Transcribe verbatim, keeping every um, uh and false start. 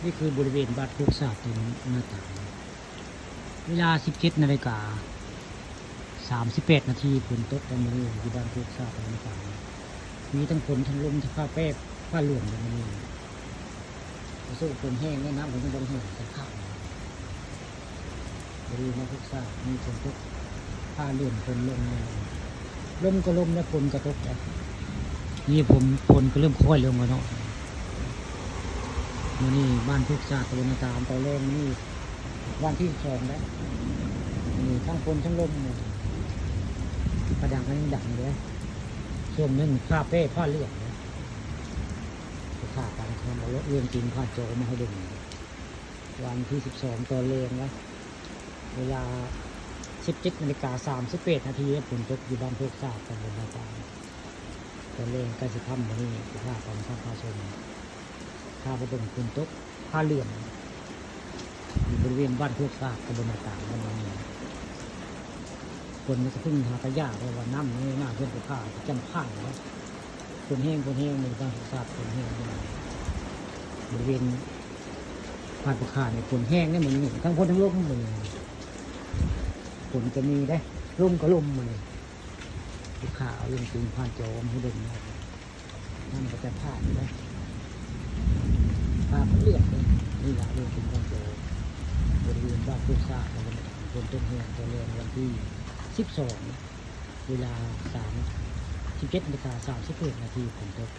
นี่คือบริเวณบ้านโคกสาดตำบลนาตาล เวลา สิบเจ็ดนาฬิกา สามสิบแปดนาที ฝนตกในมื้อนี้อยู่บ้านโคกสาดตำบลนาตาล มีทั้งฝนทั้งลมทั้งฟ้าแป๊บฟ้าเหลื่อมในมื้อนี้ โอ้โห ฝนแห้งแน่ น้ำฝนยังบ่ได้แห้งสักครั้ง บริเวณบ้านโคกสาดมีฝนตก ฟ้าเหลื่อมฝนลงแน่ ลมก็ลมและฝนก็ตกแล้ว นี่ผม ฝนก็เริ่มค่อยลงแล้วเนาะ มื้อนี้บ้านโคกสาดตำบลนาตาล ตอนแรกนี่วันที่สองแล้ว นี่ทั้งฝนทั้งลมเนี่ย กระดังกันยังดังอยู่เลย ช่วงหนึ่งฟ้าแป๊บฟ้าเหลื่อมนะ ข่าวการทำเอาเรื่องจริงผ่านจอมาให้เบิ่ง วันที่สิบสองตอนแลงนะ เวลา สิบเจ็ดนาฬิกา สามสิบแปดนาที ฝนตกอยู่บ้านโคกสาดตำบลนาตาล ตอนแลงใกล้สิค่ำมื้อนี้สิพาไปนำทางพาชม พาไปเบิ่งฝนตก ฟ้าเหลื่อม อยู่บริเวณบ้านโคกสาดตำบลนาตาล วันนี้ ฝนมันก็เพิ่งหากะยา เพราะว่าน้ำในหน้าเพื่อนไปพาจำผ่านแล้ว ฝนแห้ง ฝนแห้ง ในบ้านโคกสาดฝนแห้ง บริเวณบ้านปะข่าเนี่ยฝนแห้งเนี่ย มื้อนี้ทั้งฝนทั้งลมมื้อนี้ ฝนก็มีได้ ลมก็ลมมื้อนี้ ข่าวเรื่องจริงผ่านจอมาให้เบิ่งนะครับ น้ำก็จะผ่านนะ ภาพมันเลือดเลย นี่ละเรื่องจริงผ่านจอ บริเวณบ้านโคกสาดตำบลนาตาล ฝนตกแห้งตอนแลงวันที่สิบสอง เวลาสาม สิบเจ็ดนาฬิกา สามสิบเอ็ดนาที ฝนตก